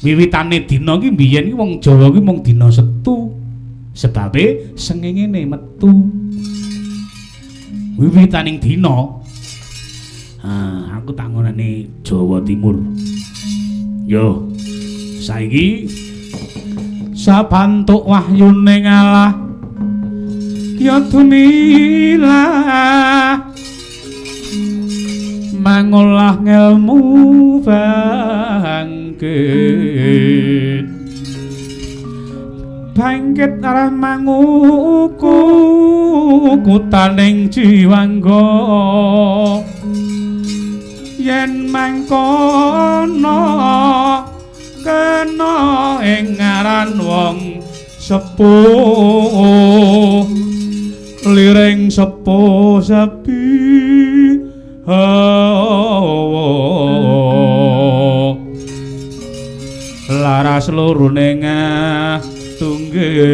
Wiwitane dina iki mbiyen iki wong Jawa iki mung dina Setu. Sebabe srengenge metu. Wiwitaning dina. Ah, aku tak ngonane Jawa Timur. Yo. Saiki sabantuk wahyune ngalah ya dumilah mangolah ngelmu bangkit bangkit arah manguku kutaning jiwangga yen mangkono kena ing ngaran wong sepuh liring sepuh sepi hawa laras lorone ngatunggil.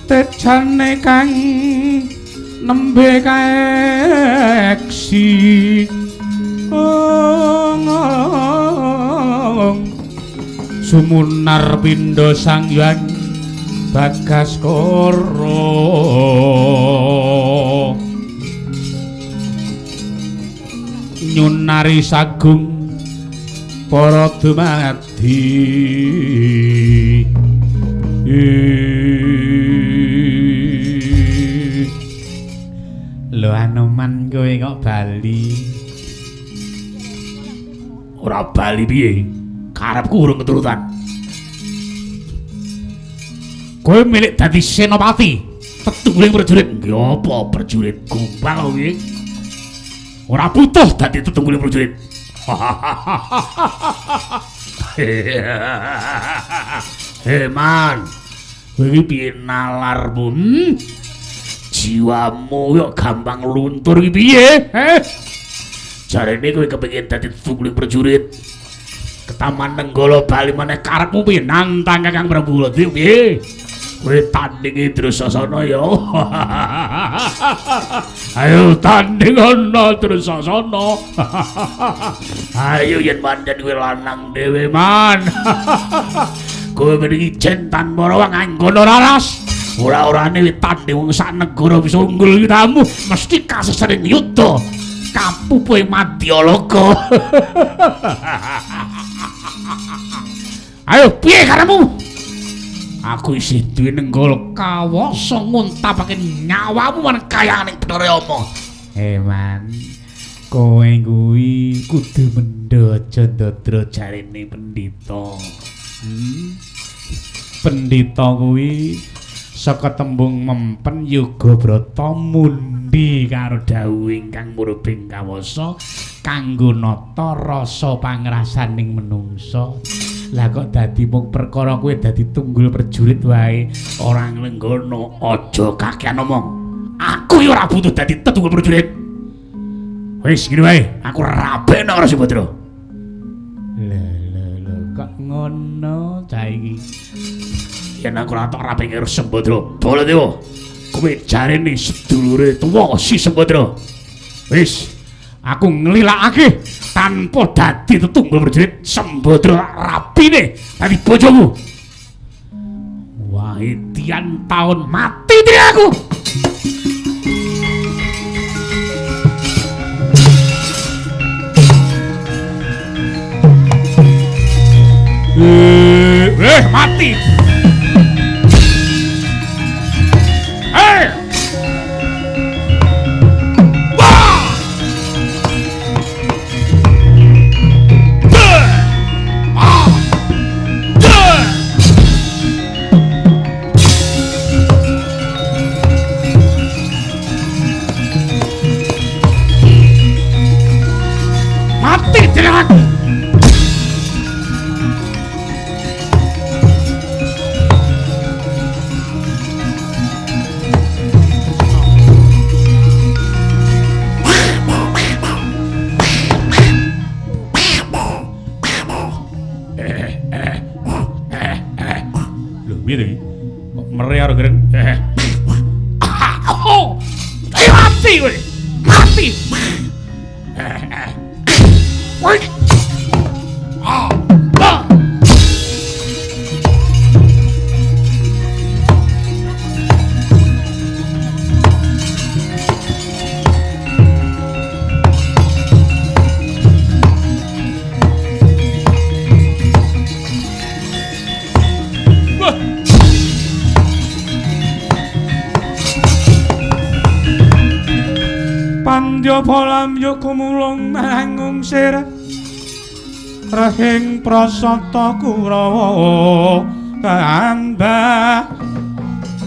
Tejane kang nembe kaeksi sumunar pindha Sang Hyang Bagaskara nyunari sagung para dumadi. Lho Anoman kowe kok bali? Ora bali piye? Karepku urung keturutan. Kowe milik dadi senopati, tetungguling prajurit. Nggih apa prajurit gombal kowe? Ora butuh dadi tetungguling prajurit. Heman, kowe iki piye nalarmu? Jiwamu kok gampang luntur iki piye? Jarene kowe kepengin dadi tetungguling prajurit. Ketaman Nenggala bali meneh karepmu piye? Nantang Kakang Prabu Lodri piye? Kowe tandingi Drusasana ya. Ayo tanding ana Drusasana. Ayo yen pancen kowe lanang dhewe man. Kowe mriki ijen tanpa rawang anggana raras. Ora-orane witane wong sak negara bisa unggul iki tamu, mesti kasesering yuda. Kapupuhe Madyaloka. Ayo piye karepmu? Aku isih duwe Nenggala kawasa nguntapake nyawamu marang kayanganing Bathara Yama. Eman, kowe kuwi kudu mendha aja ndadra jarene pendhita. Pendhita kuwi saka tembung mempen yoga brata mundi karo dawuh ingkang murubing kawasa kanggo nata rasa pangrasaning menungsa. Lah kok dadi mung perkara kowe dadi tunggul prajurit wae, ora nglenggono aja kakean omong. Aku ya ora butuh dadi tetunggal prajurit. Wis ngene wae, aku rabekno karo Subadra. Lho lho lho, kok ngono cah iki? Yen aku ora tok rabek karo Sembadra, Baladewa, kowe jarene sedulure tuwa si Sembadra. Wis, aku nglilakake tanpa dadi tetunggal prajurit Sembadra rapine dadi bojomu. Wah, tian taun mati diri aku. Mati. Wah! Mati diri aku. Piye to iki? Kok mere karo gereng? Mati kowe. Mati. Woi. Pandya bolam yoga mulung mangung sir rahing prasata Kurawa kambah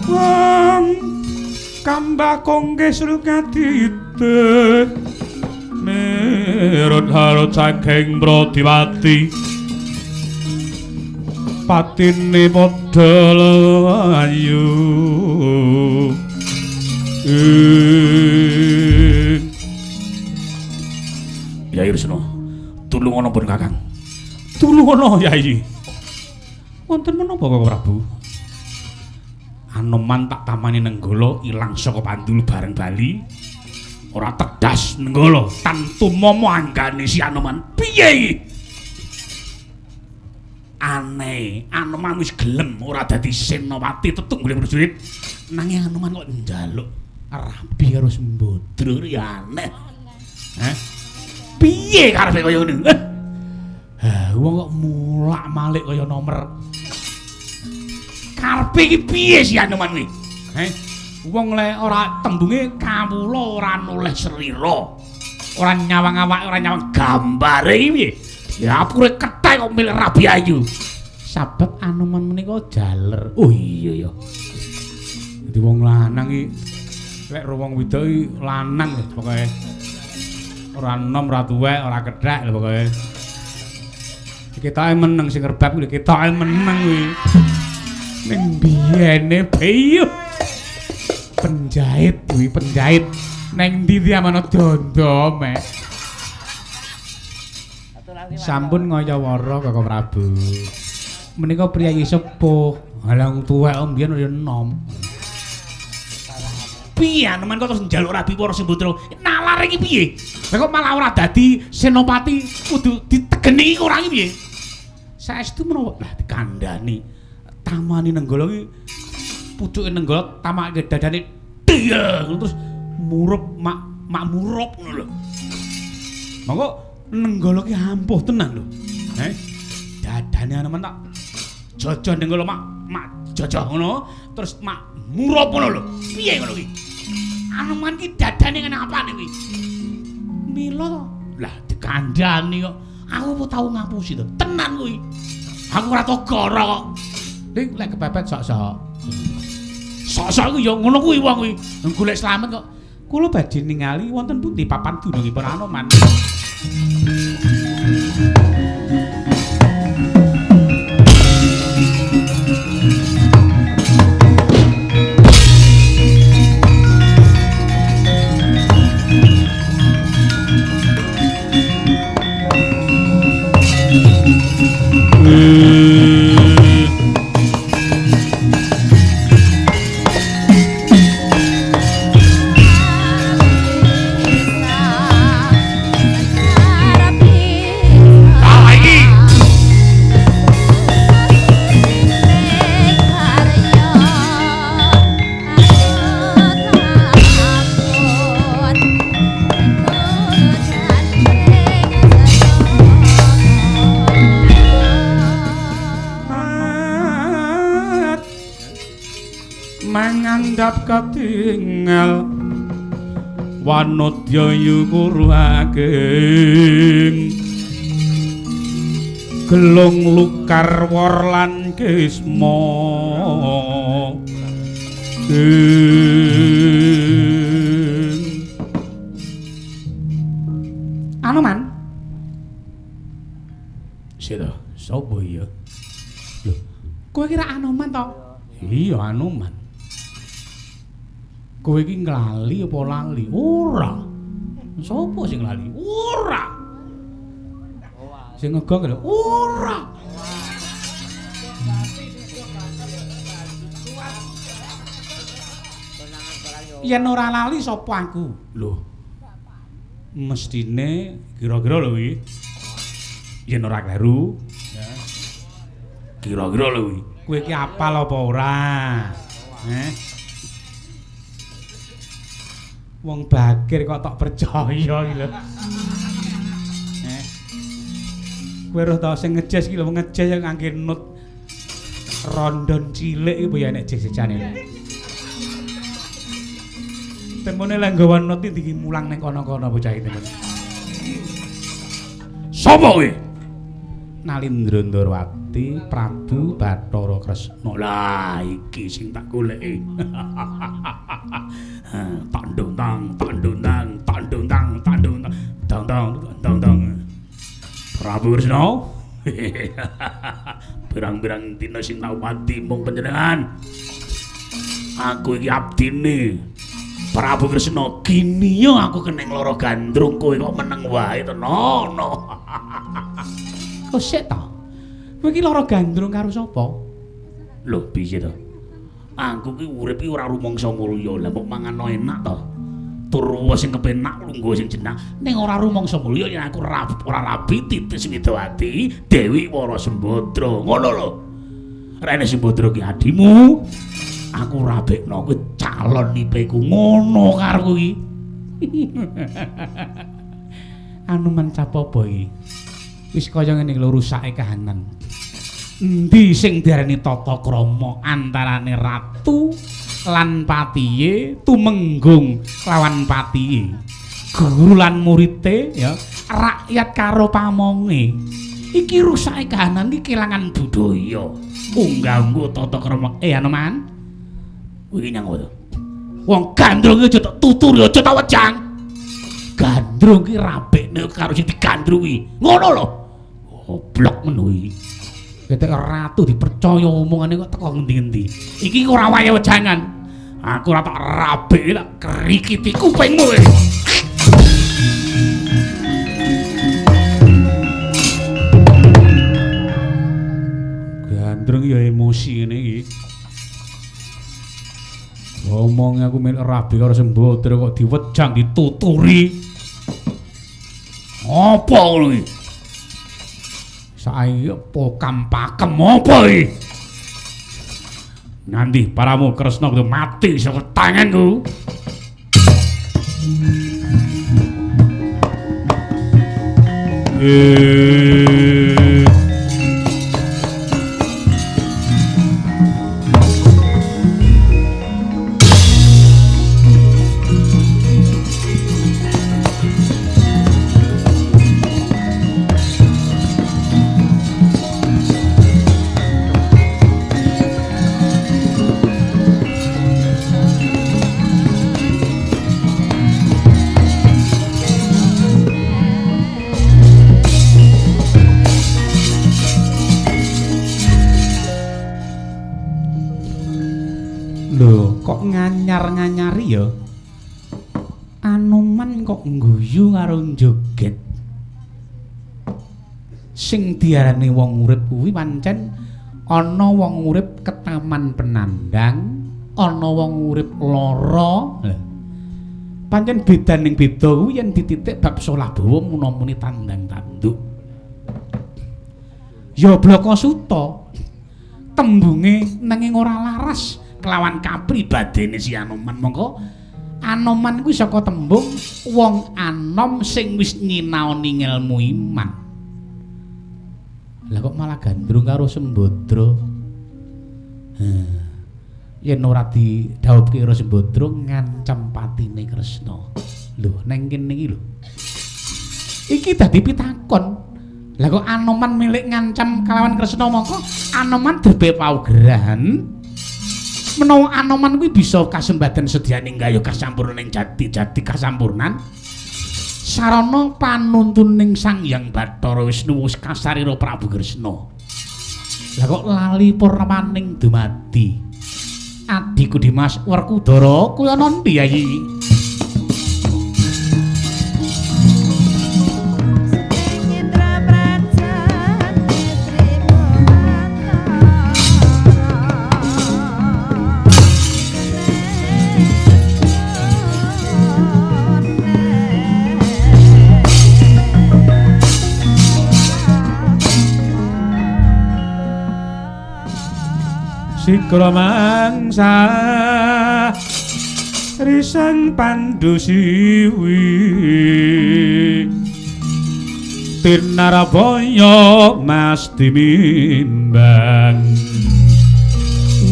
wong kambah kongge srukadite mirut harut saking Pradiwati patine padha layu. Yai Rusno, tulungono pun Kakang. Tulungono Yai. Wonten menapa Kakang Prabu? Anoman tak tamani Nenggala ilang saka pandulu bareng bali. Ora tedas Nenggala tantu momo anggane si Anoman. Piye iki? Aneh, Anoman wis gelem ora dadi senopati tetunggule prajurit. Nanging Anoman kok njaluk rabi karo Sembadra ya aneh. Hah? Piye karepe kaya ngono? Ha, wong kok mulak-malik kaya nomer. Karepe iki piye si Anoman kuwi? Heh. Wong lek ora tembunge kawula ora noleh serira. Ora nyawang awake, ora nyawang gambare iki piye? Diapure kethek kok milih Rabi Ayu. Sabab Anoman menika jaler. Oh iya ya. Dadi wong lanang iki lek ro wong wedok iki lanang lho pokoke. Ora enom, ora tuwek, ora kethek lho pokoke. Ketoke meneng sing rebab kuwi ketoke meneng kuwi. Ning biyene beyuh. Penjahit kuwi, penjahit. Neng ndi ndi amana dondo mek. Sampun ngayawara Kakang Prabu. Menika priyayi sepuh. Halah wong tuwek mbiyen ora enom. Piye Anoman kok terus njaluk rabi para Sembadra? Nalar iki piye? Lah kok malah ora dadi senopati kudu ditegeni iki ora iki piye? Saestu menawa lah dikandhani tamani Nenggala iki Pucuke Nenggala tamake dadane dia terus murup mak murup ngono lho. Monggo Nenggala ki ampuh tenan lho. Heh. Dadane Anoman tak jojoh Nenggala mak jojoh ngono, terus mak murup ngono lho. Piye ngono ki? Anoman ki dadane ngene apane kuwi? Mila to. Lah dikandhani kok. Aku apa tau ngapusi to? Tenan kuwi. Aku ora tau goro kok. Ning lek kepepet sok-sok. Sok-sok kuwi ya ngono kuwi wong kuwi. Golek slamet kok. Kula badhe ningali wonten pundi papan dunungipun Anoman. Mangandhap katingal wanodya yukuru ageng gelung lukar wor lan kisma. Anoman sira sapa ya? Lho, kowe kira Anoman to? Iya Anoman. Kowe iki nglali apa lali? Ora. Sopo sing lali? Ora. Sing ngegong lho, ora. Yen ora lali sapa aku? Lho. Mestine kira-kira lho kuwi. Yen ora kleru, kira-kira lho kuwi. Kowe iki apal apa ora? Heh. Wong bakir kok tok percaya iki lho. Eh. Kowe roh ta sing ngejes iki lho, wong ngejes yang ngangge nut rondon cilik iki apa ya nek jes-jejane. Temone lek nggawa nut iki mulang ning kono-kono bocah iki temone. Sopo kowe? Nalindra Ndorowati Prabu Bathara Kresna. Lah iki sing tak goleki. Tandung tang tandung tang tandung tang tandung tang tang tang tang. Prabu Kresna. Pirang-pirang dina sing tau pati mung panjenengan. Aku iki abdine Prabu Kresna. Gini yo aku keneng lara gandrung kowe kok meneng wae to nono. Kok sik ta? Kowe iki lara gandrung karo sapa? Lho piye to? Aku ki urip ki ora rumangsa mulya. Lah mbok mangan enak to. Turu sing kepenak, lungguh sing jenak. Ning ora rumangsa mulya yen aku ora rabi titis Widowati Dewi Wara Sembadra. Ngono lho. Rene Sembadra ki adimu. Aku rabekno kowe calon ipeku ngono karo iki. Anoman capopo iki? Wis kaya ngene lho rusake kahanan. Endi sing diarani tata krama antarane ratu lan patihe, tumenggung lawan patihe, guru lan murite ya, rakyat karo pamonge. Iki rusake kahanan iki kelangan budaya. Unggah-ungguh tata krama. Anoman. Kuwi nyang opo to? Wong gandrung iki aja tak tuturi, aja tak wejang. Gandrung ki rabekne karo sing digandrungi. Ngono lho. Goblok ngono iki. Ketek ratu dipercaya omongane kok teko ngendi-endi. Iki ora wayah wejangan. Aku ora tak rabek tak krikiti kupingmu. Gandrung ya emosi ngene iki. Omong aku melok rabi karo Sembadra kok diwejang dituturi. Apa ngono iki? Saiki pokam pakem apa iki? Nganti paramu Kresna kudu mati saka tanganku. Lho, kok nganyar-nganyari ya? Anoman kok ngguyu karo joget. Sing diarani wong urip kuwi pancen ana wong urip ketaman penandang, ana wong urip lara. Pancen bedaning beda kuwi yen dititik bab solah bawa muna-muni tandang tanduk. Ya Blaka Suta tembunge nanging ora laras kelawan kapribadene si Anoman. Mongko Anoman kuwi saka tembung wong anom sing wis nyinaoni ngelmu iman. Lah kok malah gandrung karo Sembadra. Yen ora didhawuhke karo Sembadra ngancam patine Kresna. Lho, neng kene iki lho. Iki dadi pitakon. Lah kok Anoman milik ngancam kalawan Kresna, mongko Anoman derbe paugeran. Menawa Anoman kuwi bisa kasembadan sedyane nggayuh kasampurnaning jati-jati kasampurnan sarana panuntuning Sang Hyang Bathara Wisnu wis kasarira Prabu Kresna. Lah kok lali purnaning dumadi. Adhiku Dimas Werkudara kuwi ana endi Yayi? Sikra mangsa risang Pandu siwi tinarabaya mas timimbang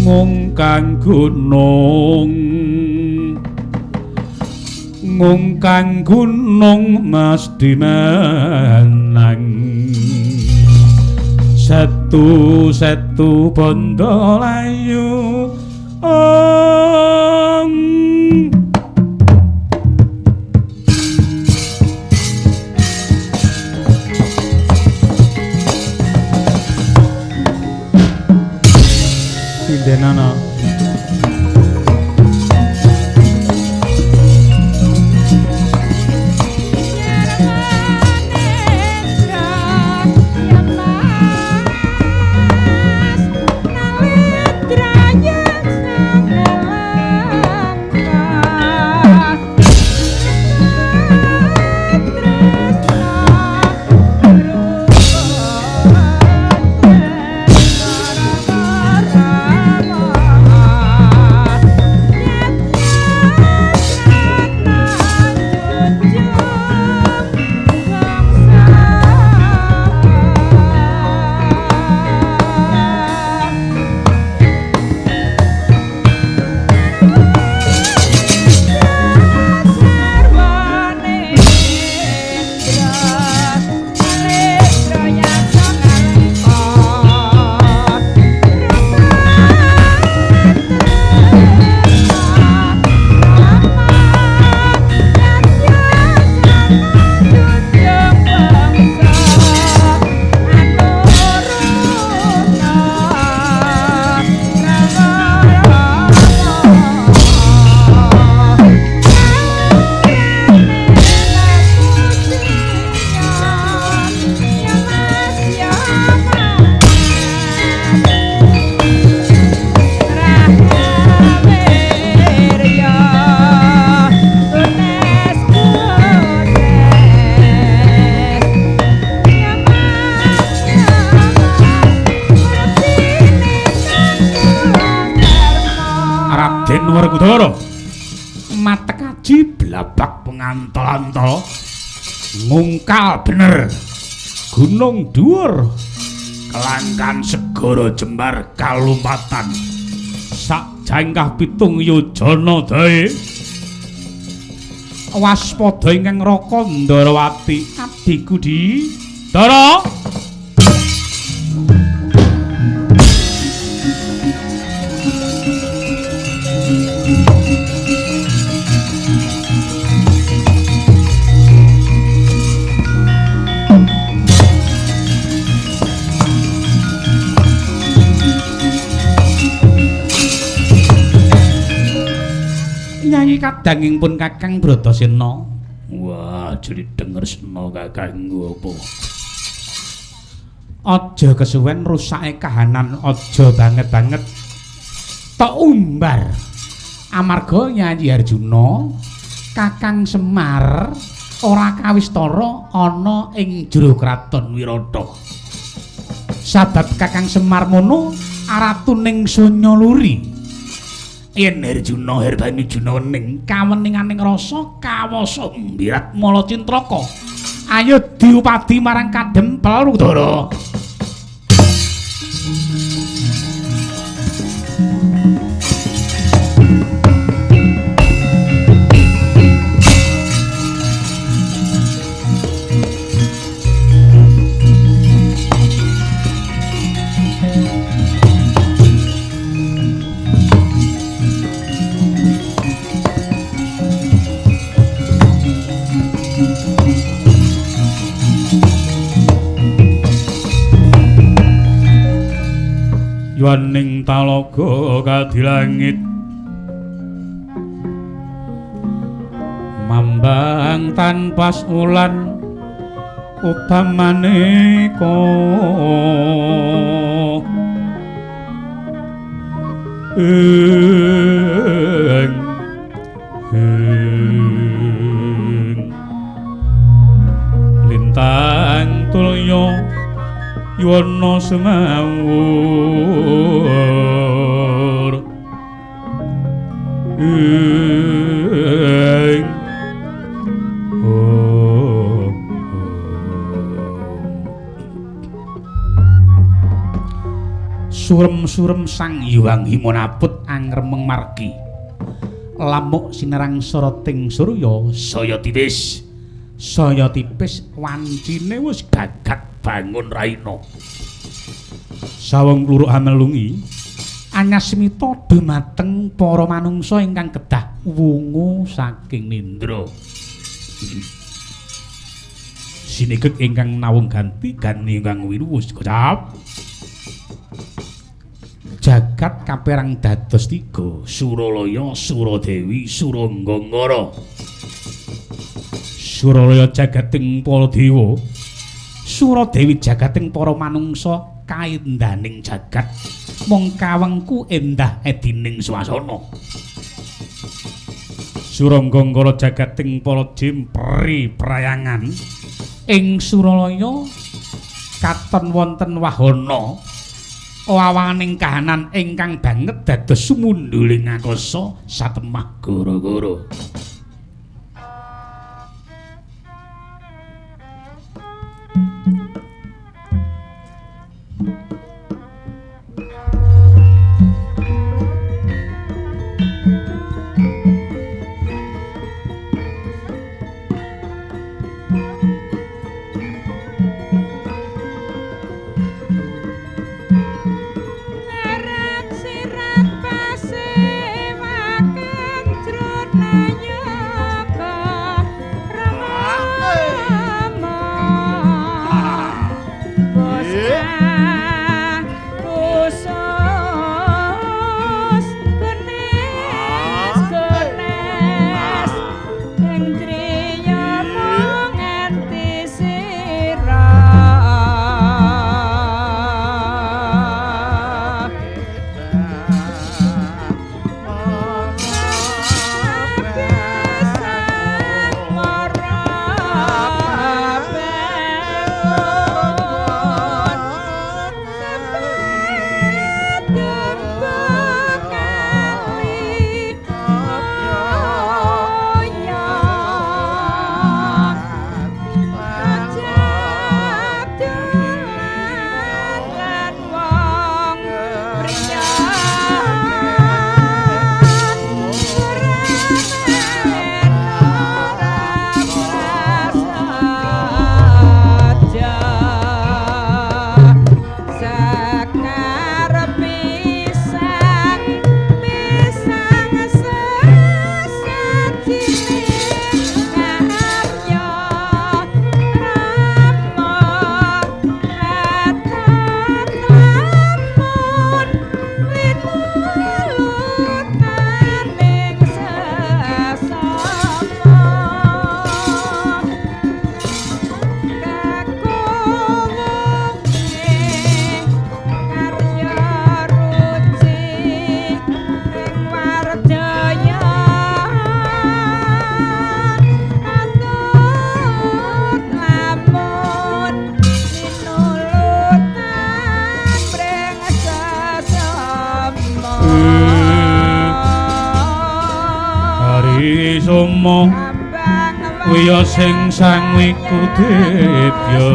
ngungkang gunung ngungkang gunung mas dimenang setu setu bondo layu ong. Sindenana Raden Werkudara. Matekaji blabak pengantol-antol ngungkal bener gunung dhuwur kelangkan segara jembar kalumpatan sak jangkah 7 yojana dae waspada ingkang Raka Ndarawati adhiku di Ndara. Nyanyi kadanging pun Kakang Bratasena. Wah, jadi denger sena kakangku apa? Aja kesuwen rusake kahanan, aja banget-banget tok umbar. Amarga Nyanyi Arjuna, Kakang Semar ora kawistara ana ing jero kraton Wirata. Sabab Kakang Semar mono aratuning Sunya Luri. Yen Arjuna Herbani Juna wening kaweninganing rasa kawasa mbirat mala cintraka. Ayo diupadi marang kadempel Rukdara. Yuwaning talaga kadilangit mambang tanpa ulan utamane ko ing lintang tulya yuwana sumawur ing Surem-surem Sang Hyang Himanaput angremeng margi lamuk sinerang soroting surya saya tipis saya tipis wancine wis gagat bangun raina saweng kluruk hamelungi anyasmita dumateng para manungsa ingkang kedah wungu saking nindra. Sinegek ingkang nawung ganti gani ingkang winuwus kocap jagat kaperang dados tiga Suralaya Suradewi Suranggangara. Suralaya jagating para dewa, Suradewi jagating para manungsa kaendaning jagat mung kawengku endah edining swasana. Suranggangara jagating para jimpri prayangan ing Suralaya katon wonten wahana wawaning kahanan ingkang banget dados sumundhuling angkasa satemah gara-gara. Sirat pasewake jronayo. Soma wiya sing sang wiku dibya.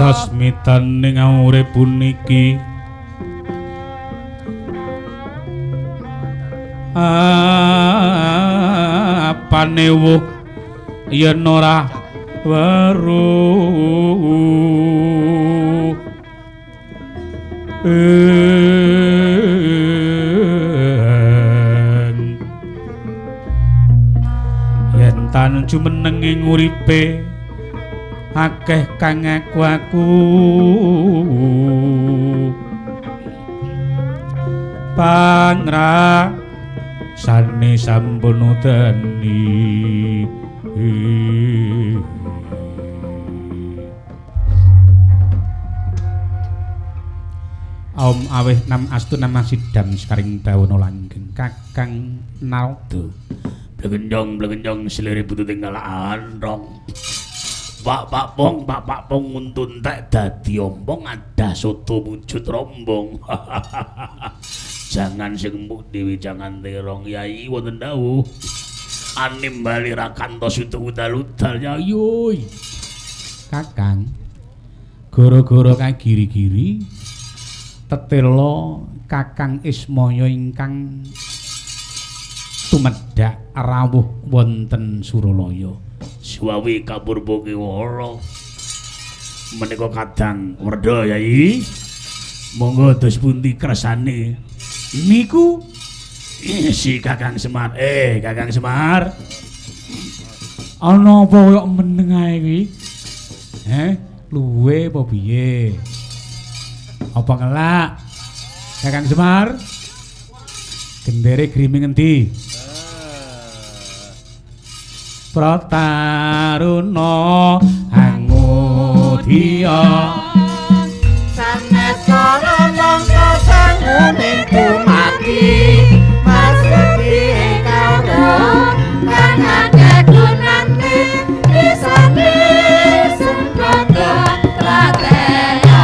Sasmitaning urip puniki apanewuh yen ora weruh yen tan jumeneng ing uripe akeh kang aku pangrasane sampun udani. Om aweh nam astu nama sidam sekaring bawana langgeng Kakang Narada. Blegenjong blegenjong silire butuh tinggal andong. Pak pak pong pak pak pong untun tek dadi ompong ada soto wujud rombong. Jangan sing mbok dewi jangan terong yai wonten dawuh. Anim bali rakantos utuk udal-udal yai. Kakang goro-goro kae giri-giri tetela Kakang Ismaya ingkang tumedhak rawuh wonten Suralaya. Suwawi kapurba kiwara menika kadang werda yai. Monggo dos pundi kersane niku si Kakang Semar. Kakang Semar ana apa kok meneng ae kuwi? Luwe apa piye? Apa ngelak? Kakang Semar gendere grimi ngendi? Prataruna angudya sanes kala mangka sanguning dumadi maksudi kawruh kang akeh gunane isane sembada tlateyana.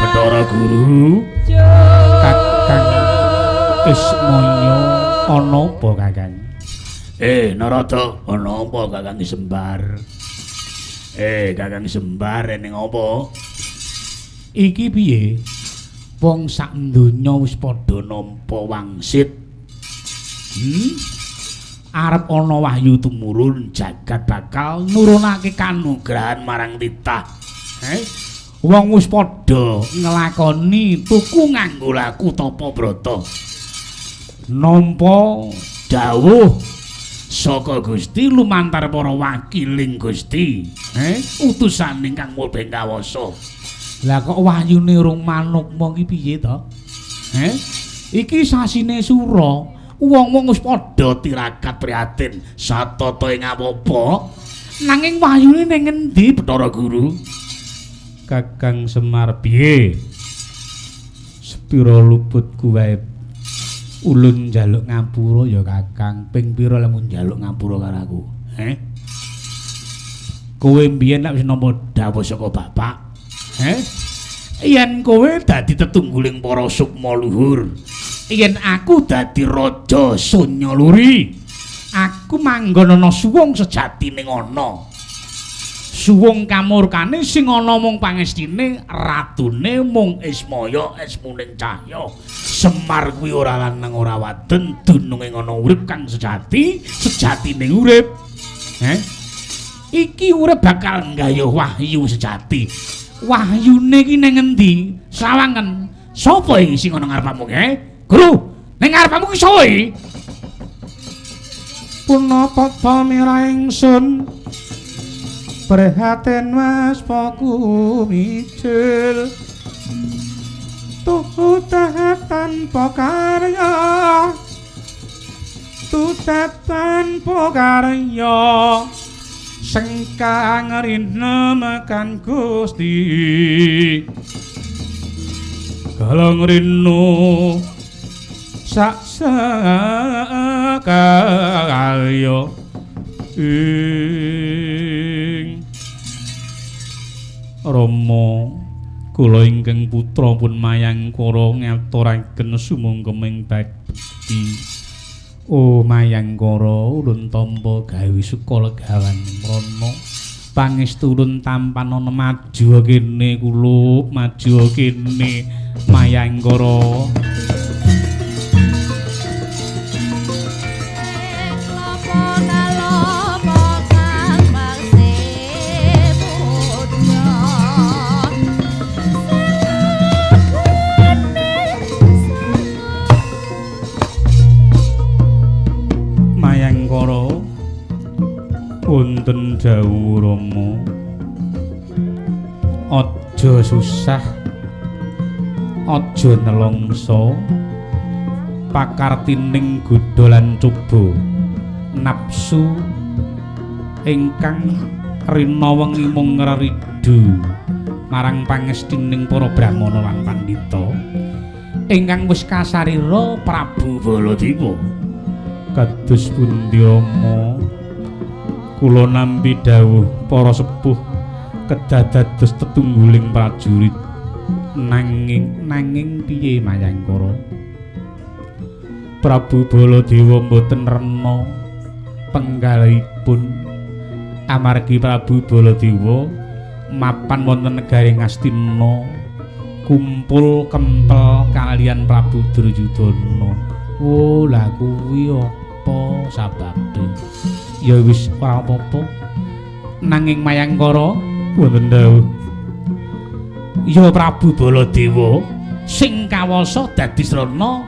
Bathara Guru Kakang Ismaya ana apa Kakang? Narada ana apa Kakang Sembar? Kakang Sembar ning apa? Iki piye? Wong sak donya wis padha nampa wangsit. Arep ana wahyu tumurun jagat bakal nurunake kanugrahan marang titah. Wong wis padha nglakoni tuku nganggo laku tapa brata. Nampa dawuh saka Gusti lumantar para wakiling Gusti, utusan ingkang mulbeng kawasa. Lah kok wahyune urung manukma iki piye to? Iki sasine sura, wong-wong wis padha tirakat prihatin satata ing apa-apa. Nanging wahyune ning ngendi Bathara Guru? Kakang Semar piye? Sepira luputku wae ulun njaluk ngapura ya Kakang. Ping pira lamun njaluk ngapura karo aku? Kowe mbiyen nek wis nampa dawuh saka bapak, yen kowe dadi tetungguling para sukma luhur, yen aku dadi raja Sunya Luri, aku manggon ana suwung sejatine ana. Suwung kamurkane sing ana mung pangestine ratune mung Ismaya esmuning cahya. Semar kuwi ora lanang ora wadon, dununge ana urip kang sejati, sejatine urip. Iki urip bakal nggayuh wahyu sejati. Wahyune iki ning ngendi? Sawangen. Sapa iki sing ana ngarepmu, Guru, ning ngarepmu ki sapa iki? Punapa ta mirah ingsun? Prihatin waspaku mijil tutet tanpa karya, tutet tanpa karya, sengkang rinemekan Gusti. Galong rino sak sekaya ing Rama kula ingkang putra pun Mayangkara ngaturaken sumangga bekti. Oh Mayangkara, ulun tampa gawe suka legawan mrana. Pangestu ulun tampanana maju kene kulup, maju kene Mayangkara. Wonten dawuh Rama, aja susah, aja nelongso, pakartining godha lan coba nafsu ingkang rina wengi mung ngreridu marang pangestining para brahmana lan pandhita ingkang wis kasarira Prabu Baladewa. Kados pundi Rama? Kula nampi dawuh para sepuh kedah dados tetungguling prajurit. Nanging piye Mayangkara? Prabu Baladewa mboten rena penggalihipun amargi Prabu Baladewa mapan wonten negari Ngastina kumpul kempel kalian Prabu Duryudana. Oh lah kuwi apa sababe? Ya wis ora apa-apa. Nanging Mayangkara wonten dawuh, ya Prabu Baladewa sing kawasa dadi srana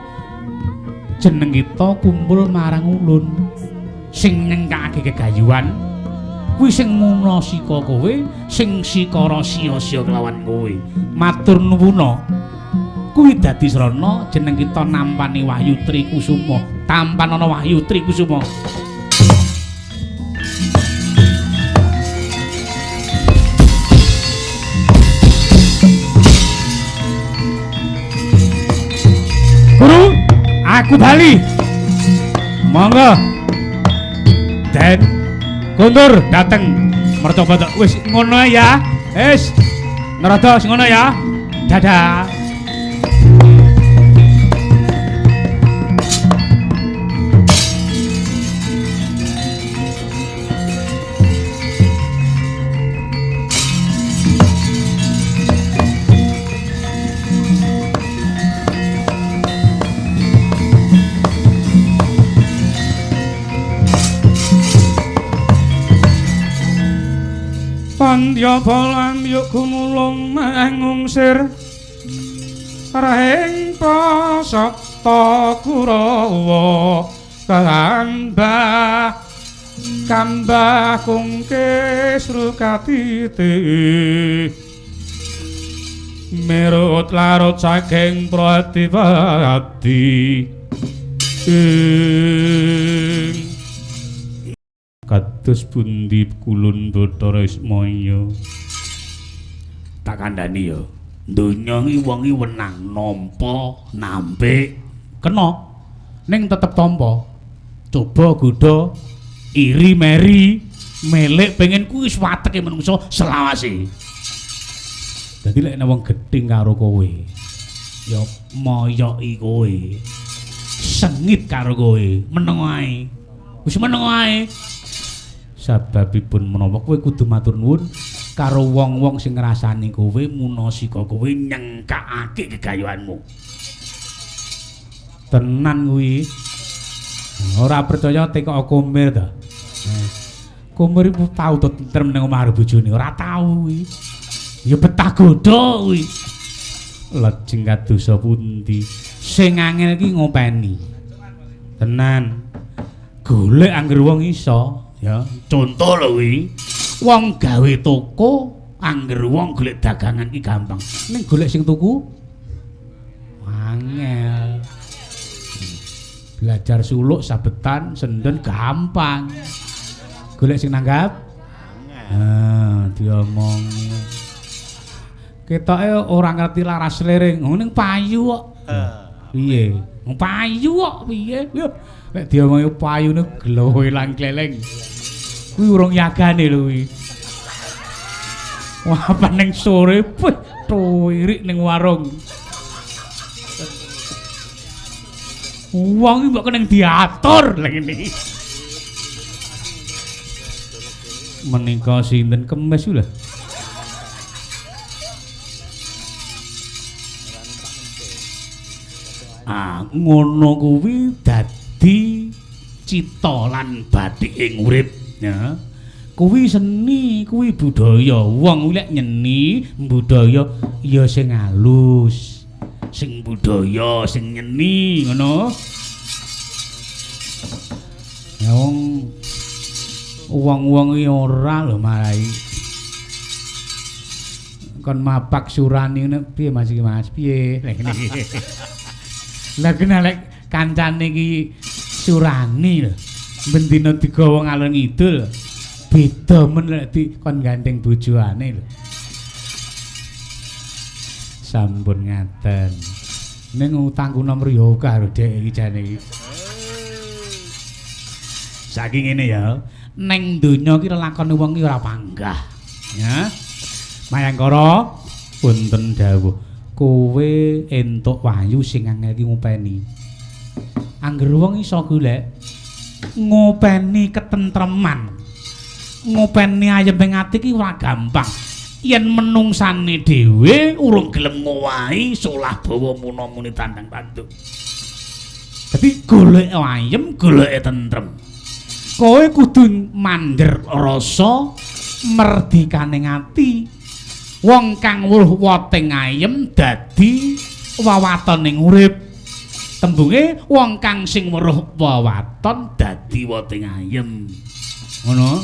jeneng kita kumpul marang ulun sing nyengkake gegayuhan kuwi sing muna sika kowe, sing sikara sia-sia kelawan kowe. Matur nuwuna. Kuwi dadi srana jeneng kita nampani Wahyu Trikusuma. Tampanana Wahyu Trikusuma. Guru, aku bali. Monggo. Den Guntur dateng mercoba wis ngono ya. Wis. Nerada wis ngono ya. Dadah. Pandya balam yuk gumulung mangungsir rahing pasapta Kurawa kambah kambah kungkis rukatite merut larut saking pratipati kados pundi kulun Bathara Ismaya. Tak kandhani ya, donya iki wong iki wenang nampa nampik kena ning tetep tampa. Coba godha iri meri melek pengen kuwi wis wateke menungso selawase. Dadi lek nek wong gething karo kowe ya moyoki kowe, sengit karo kowe, meneng wae. Wis meneng wae. Sababipun menapa kowe kudu matur nuwun karo wong-wong sing ngrasani kowe, munasika kowe nyengkakake gegayuhanmu. Tenan kuwi. Ora percaya tekok Komir ta. Komir iku tau to tentrem ning omah karo bojone, ora tau kuwi. Ya betah godha kuwi. Lajeng kadosa pundi? Sing angel iki ngopeni. Tenan. Golek angger wong iso. Ya, contoh lho kuwi. Wong gawe toko, angger wong golek dagangan ki gampang. Ning golek sing tuku angel. Belajar suluk, sabetan, senden gampang. Golek sing nanggap angel. Ah, diomongi. Ketoke ora ngerti laras liring, ning payu kok. Piye? Payu kok piye? Nek diomongi payune glowe lang kleleng. Kuwi urung yagane lho kuwi. Wah, ning sore tuwirik ning warung. Wong iki mbok keneng diatur lha ngene iki. Menika sinten kemis lho. Ah, ngono kuwi dadi cita lan bathike urip ya. Kuwi seni, kuwi budaya. Wong kuwi lek nyeni budaya ya sing halus, sing budaya, sing nyeni ngono. Ya wong wong-wong iki ora lho marai. Kon mapak surani ngene piye Mas iki Mas? Piye? Lah kena lek kancane iki surani lho. Bendina digawa ngalor ngidul. Beda men lek di kon gandeng bojone lho. Sampun ngaten. Ning utangku nomor ya akeh karo dhek iki jane iki. Saiki ngene ya, ning donya iki lelakone wong iki ora panggah. Ya. Mayangkara punten dawuh. Kowe entuk wahyu sing angel iki ngopeni. Angger wong iso golek ngopeni ketentreman, ngopeni ayem ing ati iki ora gampang. Yen menungsane dhewe urung gelem ngowahi solah bawa muna-muni tandang tanduk. Dadi golek ayem, golek tentrem. Kowe kudu mandher rasa merdikane ati. Wong kang weruh woteng ayem dadi wewatoning urip. Tembunge wong kang sing weruh wewaton dadi woteng ayem. Ngono.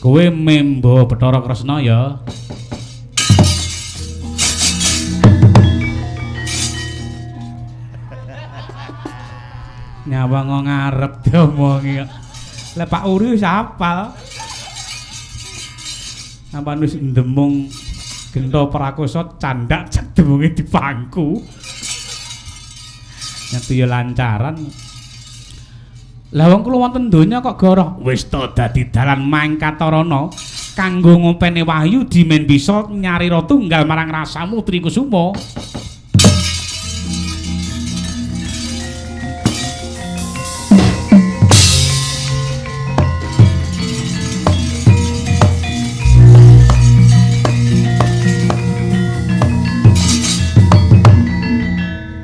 Kowe membo Bathara Kresna ya. Nyawang ngarep diomongi kok. Lah Pak Uri wis hafal. Sampan wis ndemung gento prakosa candak cedemunge dipangku. Nyetu ya lancaran. Lah wong kula wonten donya kok goroh. Wis to dadi dalan mangkatarana kanggo ngopeni wahyu dimen bisa nyarira tunggal marang rasamu Trikusuma.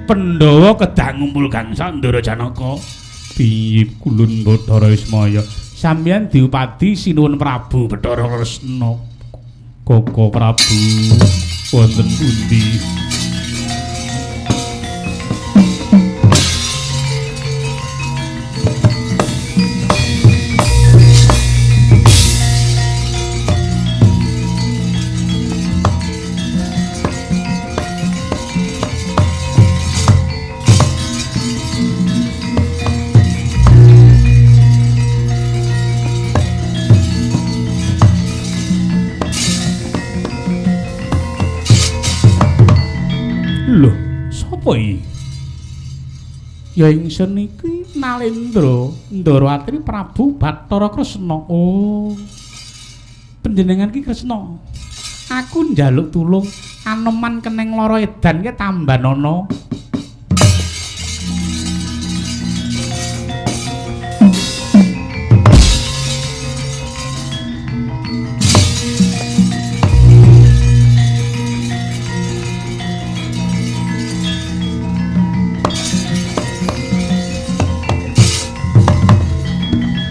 Pandhawa kedah ngumpul gangsa Ndara Janaka. Piye kulun Bathara Ismaya? Sampeyan diupadi Sinuwun Prabu Bathara Kresna. Koko Prabu wonten pundi? Lho, sapa iki? Ya ingsun iki Nalendra, Ndara Atri Prabu Bathara Kresna. Oh. Panjenengan iki Kresna. Aku njaluk tulung Anoman keneng lara edan ki tambanana.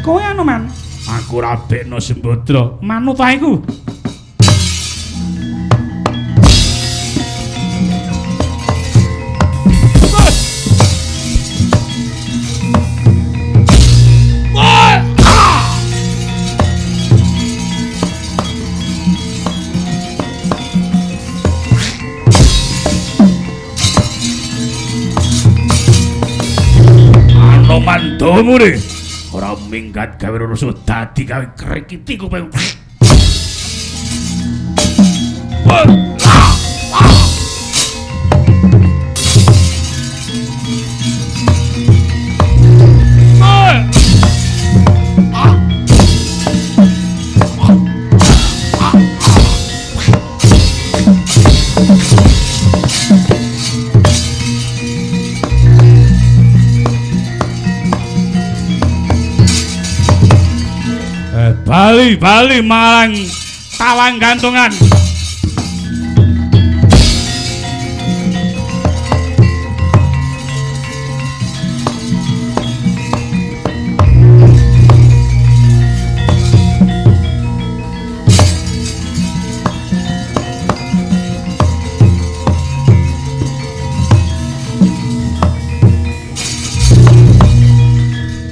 Kowe Anoman? Aku rabekno Sembadra. Manut ae ku. Anoman domure. Ora minggat gawe rusuh dadi gawe krikiti kuping. Bali-bali marang tawang gantungan.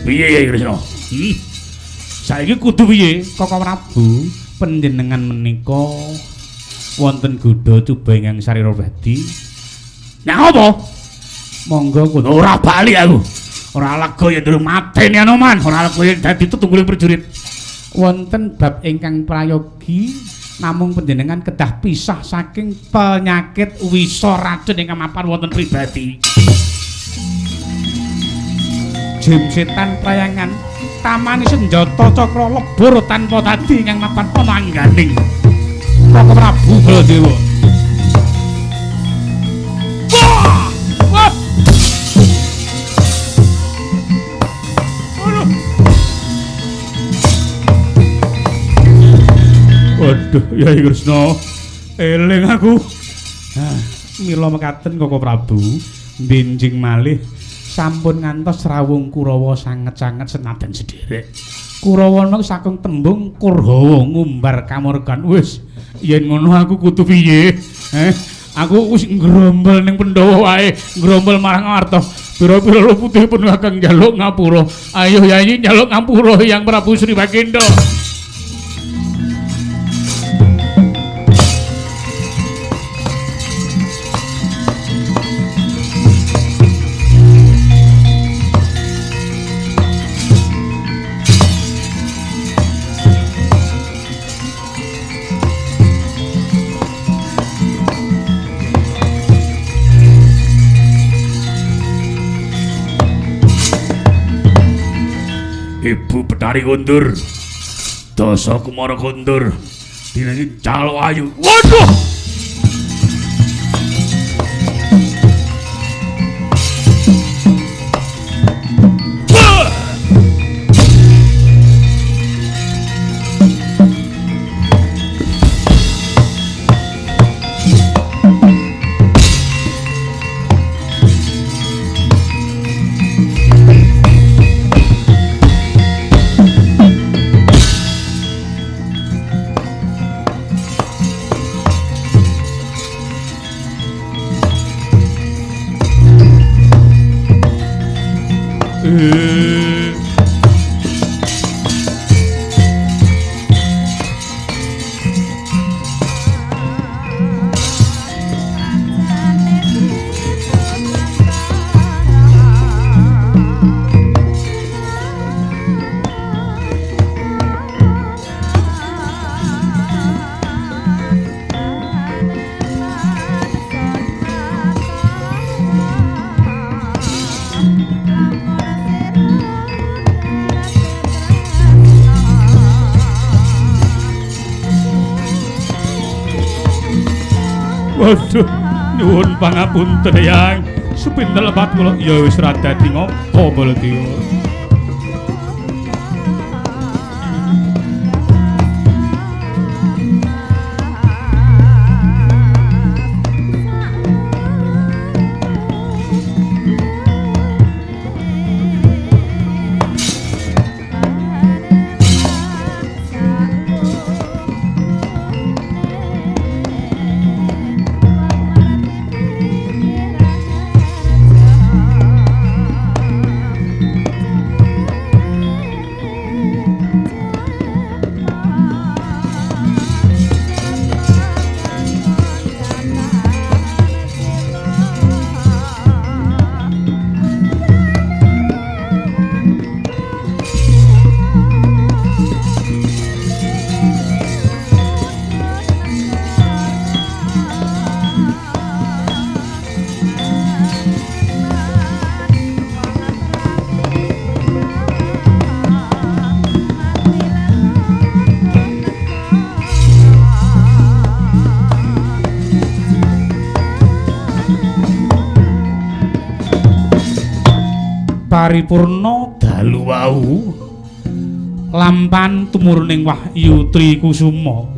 Piye ya Kresna? Saiki kudu piye? Koko Prabu, panjenengan menika wonten godha cuba ingkang sarira badi. Nyang apa? Monggo kudu ora bali aku. Ora lega yen durung mateni Anoman, ora lega yen dadi tetungguling prajurit. Wonten bab ingkang prayogi namung panjenengan kedah pisah saking penyakit wisa racun ingkang mapan wonten pribadi. Jim setan prayangan tamani senjata cakra lebur tanpa dadi ingkang mapan ana angganing Koko Prabu Baladewa. Wah! Wah! Waduh, Yai Kresna, eling aku. Mila mekaten Koko Prabu, benjing malih sampun ngantos rawung Kurawa sanget-sanget senadan sederek. Kurawa niku saking tembung Kurhawa ngumbar kamurkan. Wis, yen ngono aku kudu piye? Aku wis ngrombol ning Pandhawa wae, ngrombol marang Amarta. Pira-pira putih pun kakang njaluk ngapura. Ayo Yai njaluk ngapura Hyang Prabu Sri Baginda. Ibu Betari kondur, Dasa Kumara kondur, dina iki Jaluk Ayu. Waduh! Waduh, nyuwun pangapunten Eyang. Sepinten lepat kula ya wis ra dadi ngopo Baladewa. Paripurna dalu wau lampan tumuruning wahyu Tri Kusuma.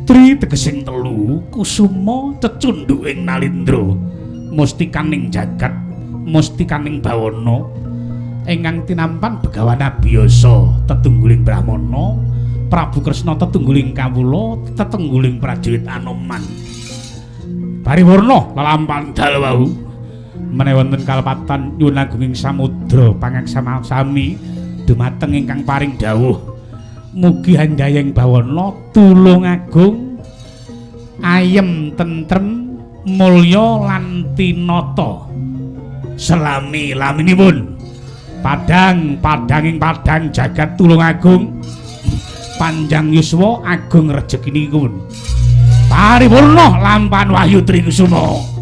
Tri tegesing telu, Kusuma cecunduk ing nalindra, mustikaning jagat, mustikaning bawana ingkang tinampan Begawan Abiyasa tetungguling Brahmana, Prabu Kresna tetungguling kawula, tetungguling prajurit Anoman. Paripurna lalampan dalu wau menawi wonten kalepatan nyuwun agunging samudra pangaksama-sami dumateng ingkang paring dawuh. Mugi handayeng bawana tulung agung, ayem tentrem, mulya lan tinata selami laminipun. Padang padanging padang jagat tulung agung, panjang yuswa agung rejekinipun. Paripurna lampan wahyu Tri Kusuma.